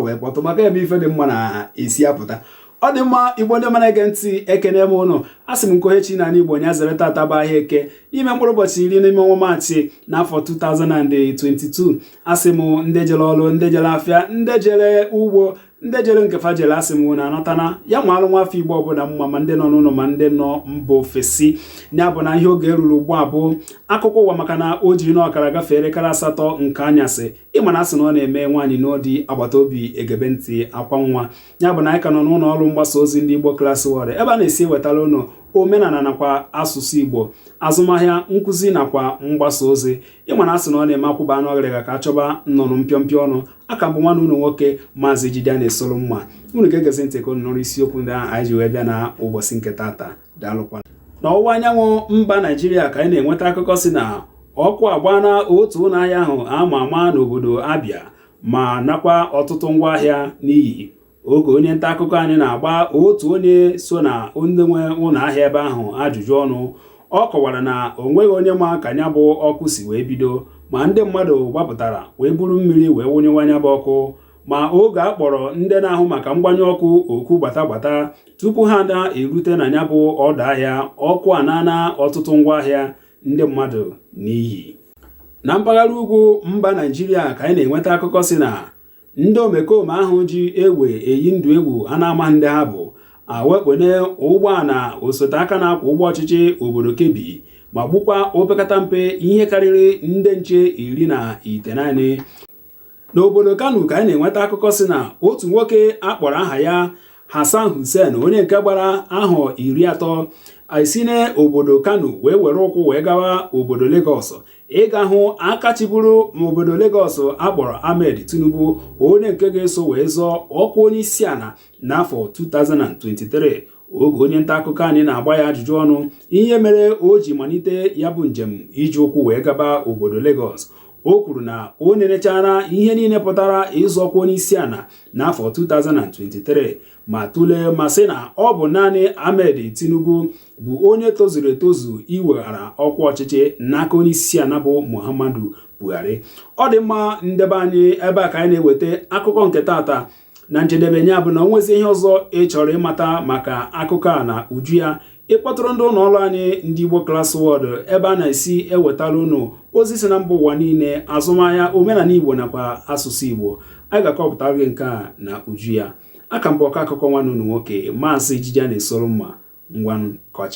wee kpọtụ maka ebe ife dị mma na-esi apụta. Ọ dị mma. Igbo ndị ọma na-ege ntị, ekene m ụnụ. Asị m nke onye chi n'ala Igbo nya zere. Tata bụ ahịa Eke, n'ime mkpụrụ ụbọchị 10 n'ime ọnwa Maachị n'afọ 2022. Asị m ndị jere ọrụ, ndị jere afịa, ndị jere ugbo, ndị jere nke fa jere, asị m na anọtana ya ma alụ nwa afọ Igbo ọbụla mma, ma ndị nọ n'ụlọ ma ndị nọ mba ofesi. Ya bụ na ihe oge ruru ugbu a bụ akụkọ ụwa, maka na o jiri n'ọkara gafee elekere 8 nke anyasị. Ịma na asị na ọ na-eme nwaanyị n'odi agbata obi egebe ntị akwa nwa. Ya bụ na anyị ka nọ n'ụlọ ọrụ mgbasa ozi ndị Igbo Class World, ebe a na-esi ewetara ụnụ omenala nakwa asụsụ Igbo, azụmahịa, nkụzi nakwa mgbasa ozi. Ịma na asị na ọ na-eme akwụba anụ ọgịrịga ka achọba nnụnụ mpịọmpịọ ọnụ. Aka bụ nwanne unu nwoke, Maazị Jide na-esoro mma. Unu ga-egezi ntị ka unu nụrụ isiokwu ndị ahụ anyị ji wee bịa na ụbọchị nke tata. Daalụkwa. N'ọwụwa anyanwụ mba Naijiria ka anyị na-enweta akụkọ si na ọkụ agbaana otu ụlọ ahịa ahụ ama ama n'obodo Abịa ma nakwa ọtụtụ ngwaahịa n'iyi. Oge onye nta akụkọ anyị na-agba otu onye so na ndị nwe ụlọ ahịa ebe ahụ ajụjụ ọnụ, ọ kọwara na o nweghị onye ma ka ya bụ ọkụ si wee bido, ma ndị mmadụ gbapụtara wee buru mmiri wee wụnyewa ya bụ ọkụ. Ma oge a kpọrọ ndị na-ahụ maka mgbanyụ ọkụ oku gbata gbata, tupu ha na-erute na ya bụ ọdụ ahịa, ọkụ a na-ana ọtụtụ ngwaahịa ndị mmadụ n'iyi. Na mpaghara ugwu mba Naijiria ka anyị na-enweta akụkọ si na ndị omekome ahụ ji egbe eyi ndụ egwu a na-ama ndị ha bụ awakpone ụgbọala osote aka na-akwụ ụgbọ ọchịchị obodo Kebbi ma gbukwa opekata mpe ihe karịrị ndị nche 19. N'obodo Kano ka anyị na-enweta akụkọ si na otu nwoke a kpọrọ aha ya Hassan Hussein, onye nke gbara ahọ 30, esi n'obodo Kano wee were ụkwụ wee gawa obodo Lagos ịga hụ aka chịburu obodo Lagos akpọrọ Ahmed Tinubu, onye nke ga-eso wee zọọ ọkwa onye isi ala n'afọ 2023. Oge onye nta akụkọ anyị na-agba ya ajụjụ ọnụ ihe mere o ji malite ya bụ njem iji ụkwụ wee gaba obodo Lagos, o kwuru na o nenechara ihe niile pụtara ịzọ ọkwa onye isi ala n'afọ 2023 ma tụlee ma sị na ọ bụ naanị Ahmed Tinubu bụ onye tozuru etozu iweghara ọkwa ọchịchị n'aka onye isi ala bụ Muhammadu Buhari. Ọ dị mma, ndebe anyị, ebe a ka anyị na-eweta akụkọ nke tata na njedebe. Ya bụ na o nwezi ihe ọzọ ị chọrọ ịmata maka akụkọ a na uju ya, ịkpọtụrụ ndị ụlọ ọrụ anyị, ndị Igbo Class World, ebe a na-esi ewetara unu ozi si na mba ụwa niile, azụmahịa, omenala Igbo nakwa asụsụ Igbo. Anyị ga-akọpụtara gị nke a na uju ya. Aka mbụ, ọkọ akụkọ nwanne unu nwoke, Maazị Ejije na-esoro mma. Ngwanụ, kọchi.